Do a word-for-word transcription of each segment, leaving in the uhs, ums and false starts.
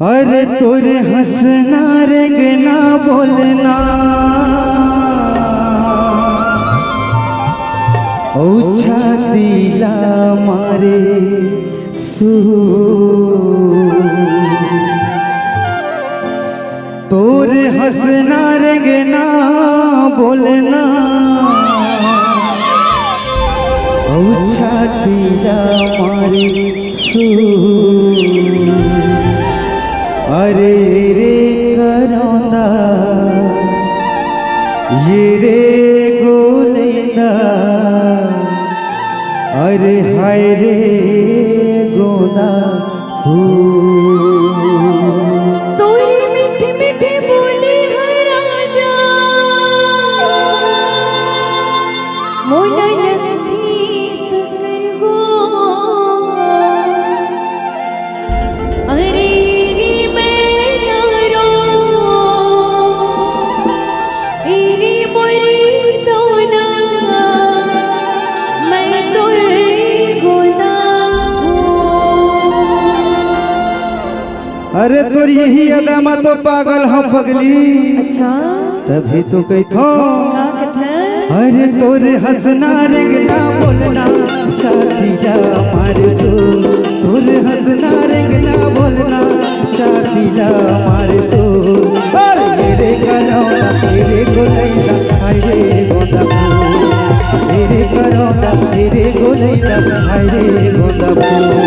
अरे तोर हंसना रेंगना बोलना, ओ छाती ला मारे सू। तोर हंसना रेंगना बोलना, ओ छाती ला मारे सू। अरे रे करौंदा, ये रे गोलैंदा, अरे हाय रे गोंदा फूल। तोरी मीठी मीठी बोली है राजा, मोला लगथे शक्कर हो। अरे रे मैं ना रो, ए रे मोरी दोना, मैं तोर गोदा हूँ। अरे तोर यही अदा मा तो पागल हंव पगली। अच्छा। तभी तो कहिथंव। का कथे? अरे तोर हंसना रेंगना बोलना, छाती ला मारे सू। तोर हंसना रेंगना बोलना, छाती ला मारे सू। अरे मेरे करौंदा, मेरे गोलैंदा, हाय रे गोंदा फूल। मेरे करौंदा, मेरे गोलैंदा, हाय रे गोंदा फूल।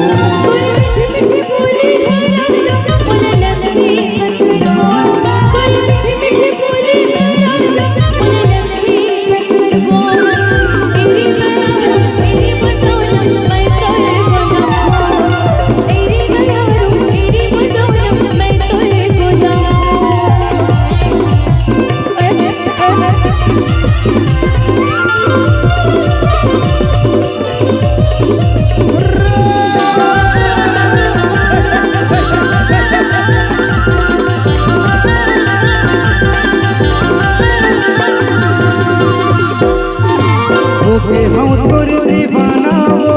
होके हंव तोर दीवाना वो।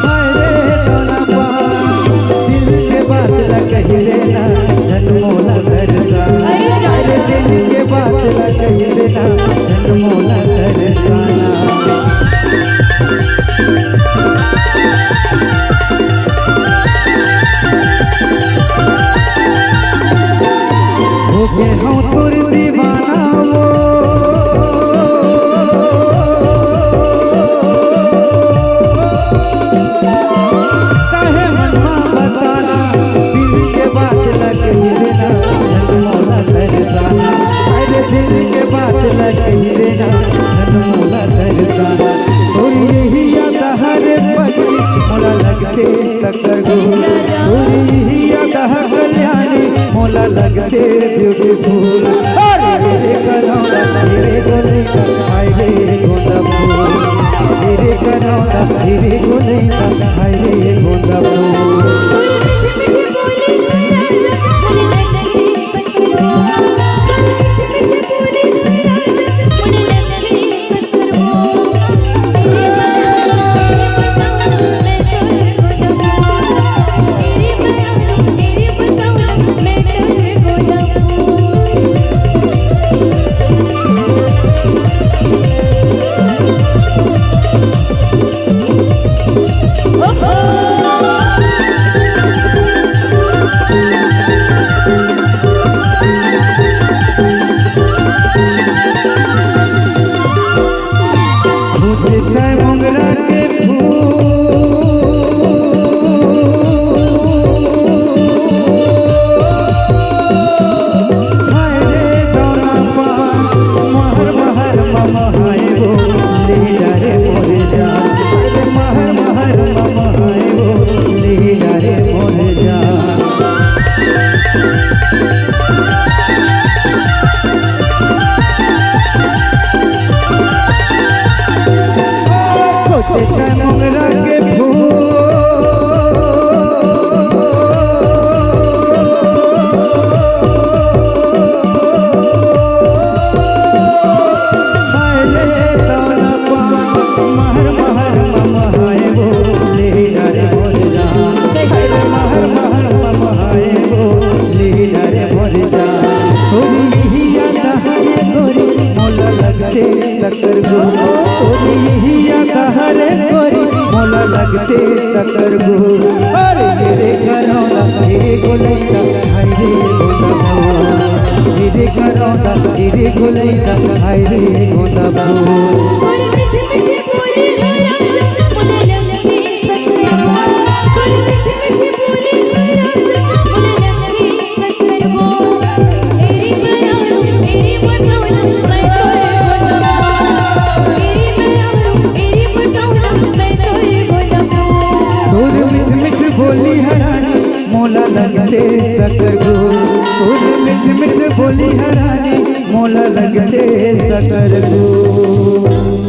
हाय रे दोना पान, दिल के बात ला कहि देना, झन मोला तरसा। अरे दिल के बात ला कहि देना, झन मोला तरसाना। होगे हंव तोर दीवाना वो। काहे मन मा बताना, दिल के बात ला कहि देना, झन मोला तरसाना। अरे दिल के बात ला कहि देना, झन मोला तरसाना। तोर यही अदा हरे पगली, मोला लगथे शक्कर घोल। तोर यही अदा कल्याणी, मोला लगथे beautiful। अरे रे करौंदा, रे गोलैंदा, हाय रे गोंदा फूल। रे करौंदा, रे गोलैंदा, हाय रे गोंदा फूल। खोजे तैं मोंगरा के फूल। हाय रे दोना पान, महर महर मम हाय वो, लीला रे मोरे जान। अरे महर महर मम हाय वो, लीला रे मोरे जान। खोजे तैं मोंगरा के फूल। हाय रे दोना पान, महर ते तकर गो, तोरी यही याद हरे गोरी, मोला लगते तकर गो। अरे मेरे घरौना, मेरे गोलैया, हाय रे गोंदा बो। मेरे घरौना, मेरे गोलैया, हाय रे गोंदा बो। तोर मिठ मिठ बोली हरानी, मोला लगते तकर गो। तोर मिठ मिठ बोली हरानी, मोला लगते तकर गो।